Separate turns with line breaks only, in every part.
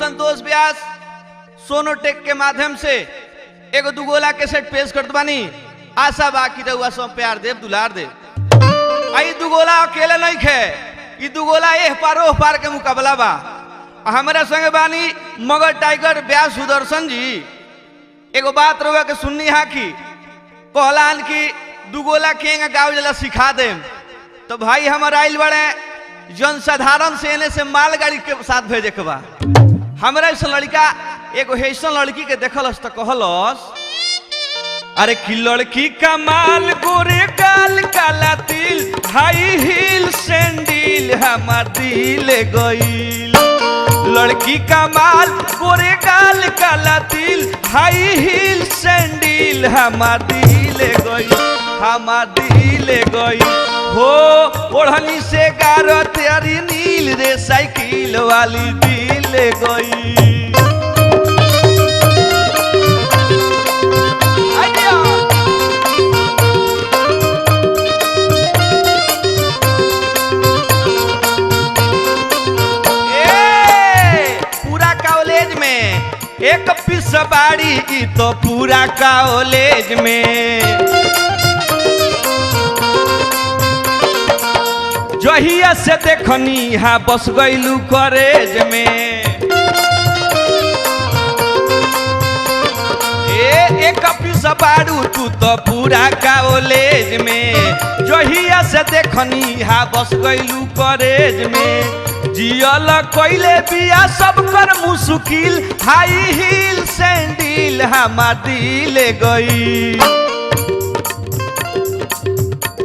संतोष व्यास सोनोटेक के माध्यम से एगो दुगोला कैसेट पेश करत बानी। आशा बा कि रउआ सब प्यार देव दुलार देव। आई दुगोला अकेले नहीं खे, ई दुगोला एह पार ओह पार के मुकाबला बा। हमारा संगे बानी मगर टाइगर व्यास सुदर्शन जी। एगो बात रउआ के सुननी हा कि कहलान कि दुगोला केंगा गावे जला सिखा देम, तो भाई हमार आइल बड़े जनसाधारण से एने से मालगाड़ी के साथ भेजे के बा। हमरा ऐसा लड़का एगो ऐसा लड़की के देखलस तो कहलस, अरे कि लड़की का माल गोरे गाल काला तिल हाई हील सैंडल हमार दिल गईल। लड़की का माल गोरे गाल काला तिल हाई हील सैंडल हमार दिल गईल, हमार दिल गईल। हो ओढ़नी से गारत अरी नील रे साइकिल वाली दिल गई। पूरा कॉलेज में एक पीस बाड़ी ई तो पूरा कॉलेज में। जहिया से देखनी हा बस गईलू कॉलेज में। ए एक पीस बाड़ू तू तो पूरा कॉलेज में। जहिया से देखनी हा बस गईलू कॉलेज में। जियल कोइले बिया सब कर मुश्किल हाई हील सैंडल हमार दिल गई।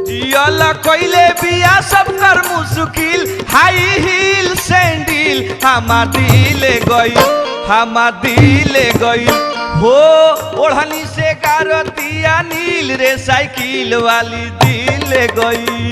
जियल कोइले बिया सब कर मुश्किल हाई हील सैंडल हमार दिल गई, हमार दिल गई। हो ओढ़नी से गारतिया नील रे साइकिल वाली दिल गई।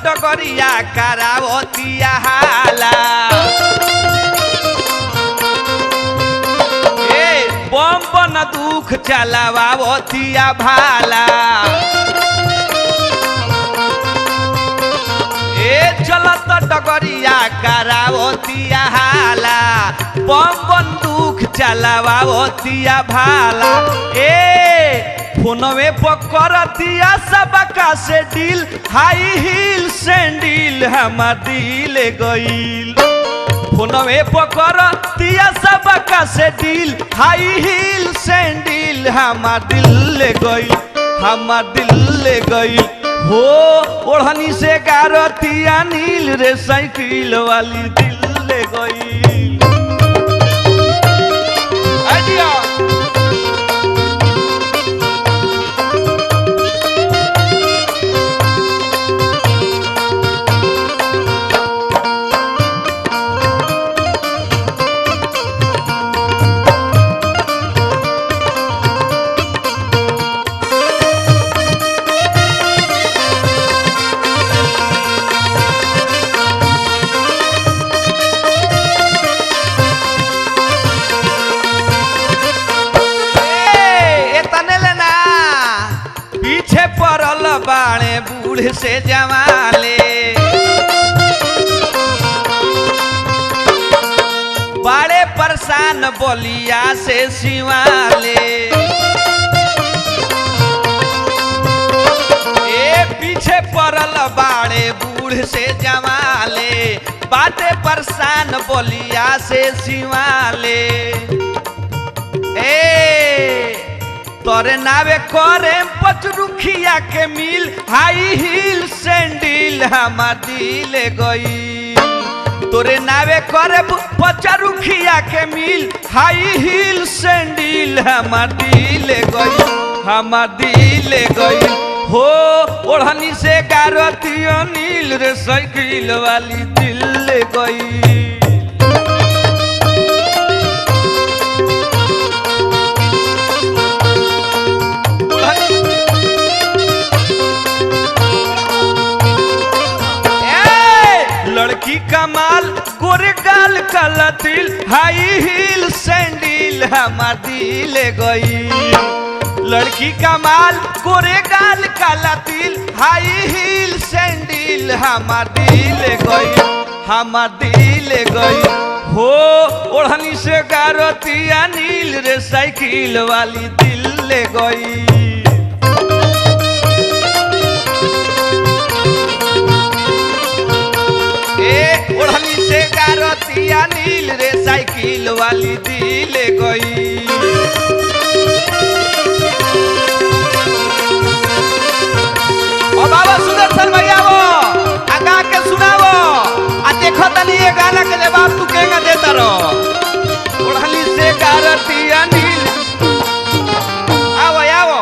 डगरिया करावतिया हाला, ए बम बन दुख चलावतिया भाला। ए चलत डगरिया करावतिया हाला, बम बन दुख चलावतिया भाला। ए फोनवे पकड़तिया सबका से डील हाई हील सैंडल हमार दिल गईल। फोनवे पकड़तिया सबका से डील हाई हील सैंडल हमार दिल गईल, हमार दिल गईल। हो ओढ़नी से गारतिया नील रे साइकिल वाली दिल गईल। आइडिया पीछे पड़ल बाड़े बूढ़ से जवाले, बाड़े परेशान बलिया से सिवाले। ए पीछे पड़ल बाड़े बूढ़ से जवाले, बाटे परेशान बलिया से सिवाले। ए तोरे नावे करे पचरुखिया के मिल हाई हील सैंडल हमार दिल गई। तोरे नावे करे पचरुखिया के मिल हाई हील सैंडल हमार दिल गई, हमार दिल गई। हो ओढ़नी से गारतिया नील रे साइकिल वाली दिल ले गई। लड़की कमाल गोरे गाल काला तिल हाई हील सैंडल हमार दिल गई। लड़की कमाल गोरे गाल काला तिल हाई हील सैंडल हमार दिल गई, हमार दिल गई। हो ओढ़नी से गारतिया नील रे साइकिल वाली दिल ले गई। ओढ़नी से गारतिया नील रे साइकिल वाली दिल गई। ओ बाबा सुदर्शन भैया वो आगा के सुनावो आ देखो तनी ये गाना के जवाब तू केगा देता रहो। ओढ़नी से गारतिया नील। आवो आवो।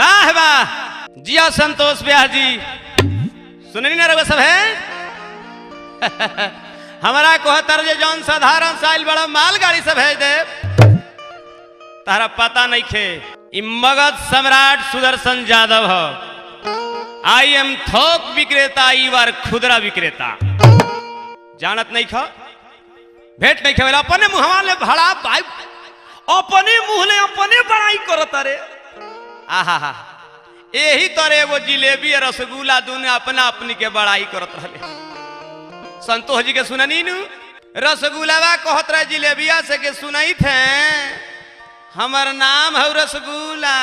वाह वाह जिया संतोष ब्याह जी, सुननी ना रघु सब है। हमारा कहतर जे जौन साधारण साइल बड़ा मालगाड़ी सब है दे, तारा पता नहीं खे इ मगध सम्राट सुदर्शन यादव हो। I am थोक विक्रेता, ई बार खुदरा विक्रेता। जानत नहीं खो, भेंट नहीं खेला, अपने मुहवा ले भाड़ा भाई, अपने मुंह ले अपने बड़ाई करत रे। आहा हा, यही तरह एगो जिलेबी और रसगुल्ला दोनों अपना अपनी के बड़ाई करत रहे। संतोष जी के सुननी नु रसगुल्लावा कहत रहे जिलेबिया से के सुनई थे, हमर नाम है रसगुल्ला,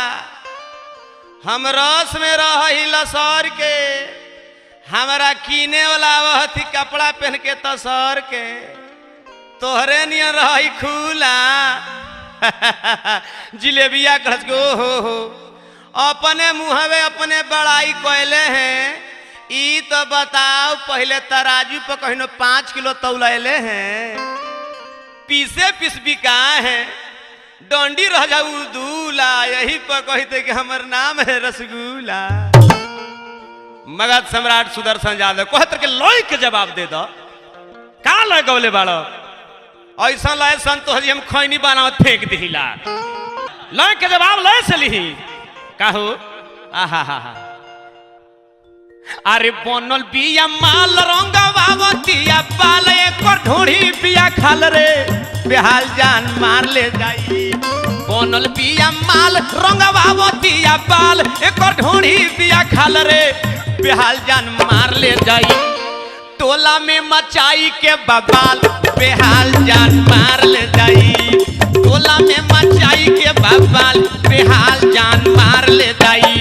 हम रस में रही लसर के, हमरा कीने वाला आवत कपड़ा पहन के तसर के, तोहरे नियन रही खुला। जिलेबिया कहत के ओ हो अपने मुहवे अपने बड़ाई कैले हैं। ई तो बताओ पहले तराजू पर कहिनो 5 किलो तौलैले हैं, पीसे पीस बिका है, डंडी रह जाऊ दूला, यही पर कहते कि हमर नाम है रसगुल्ला। मगध सम्राट सुदर्शन यादव कहत के लय के जवाब दे दो, का लय गौले बाड़ो, ऐसा लय संतोष जी हम खैनी बनावत फेंक दिहिला। लय के जवाब लय से लिही काहू। आहा हा हा, अरे बनल बिया माल रंगवावतिया बाल, एकर ढोढ़ी बिया खाल रे बेहाल जान मार ले जाई। बनल बिया माल रंगवावतिया बाल, एकर ढोढ़ी बिया खाल रे बेहाल जान मार ले जाई। टोला में मचाई के बबाल बेहाल जान मार ले जाई। टोला में मचाई के बबाल बेहाल जान मार ले जाई।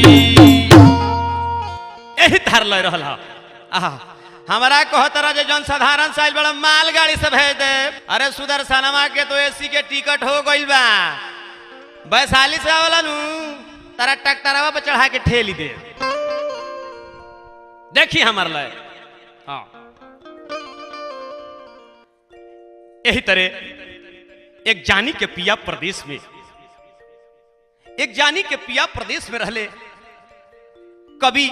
यही धार लय रहल ह। आहा, हमारा कहत रह जे जन साधारण साइल बड़ा मालगाड़ी से भेज दे। अरे सुदर्शनमा के तो एसी के टिकट हो गइल बा, वैशाली से आवला नु तारा ट्रैक्टरवा पर चढ़ा के ठेली दे। देखी हमार लय। हाँ, यही तरह एक जानी के पिया प्रदेश में, एक जानी के पिया प्रदेश में रहले। कभी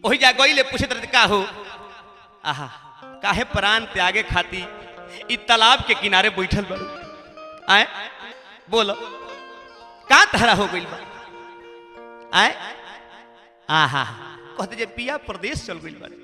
वही जा गईले पूछत रहते का हो, आहा काहे प्राण त्यागे खाती इ तालाब के किनारे बैठल बड़ू, आए बोलो का तहरा हो गइल बा, आए आहा कहते जे पिया प्रदेश चल गइल बारे।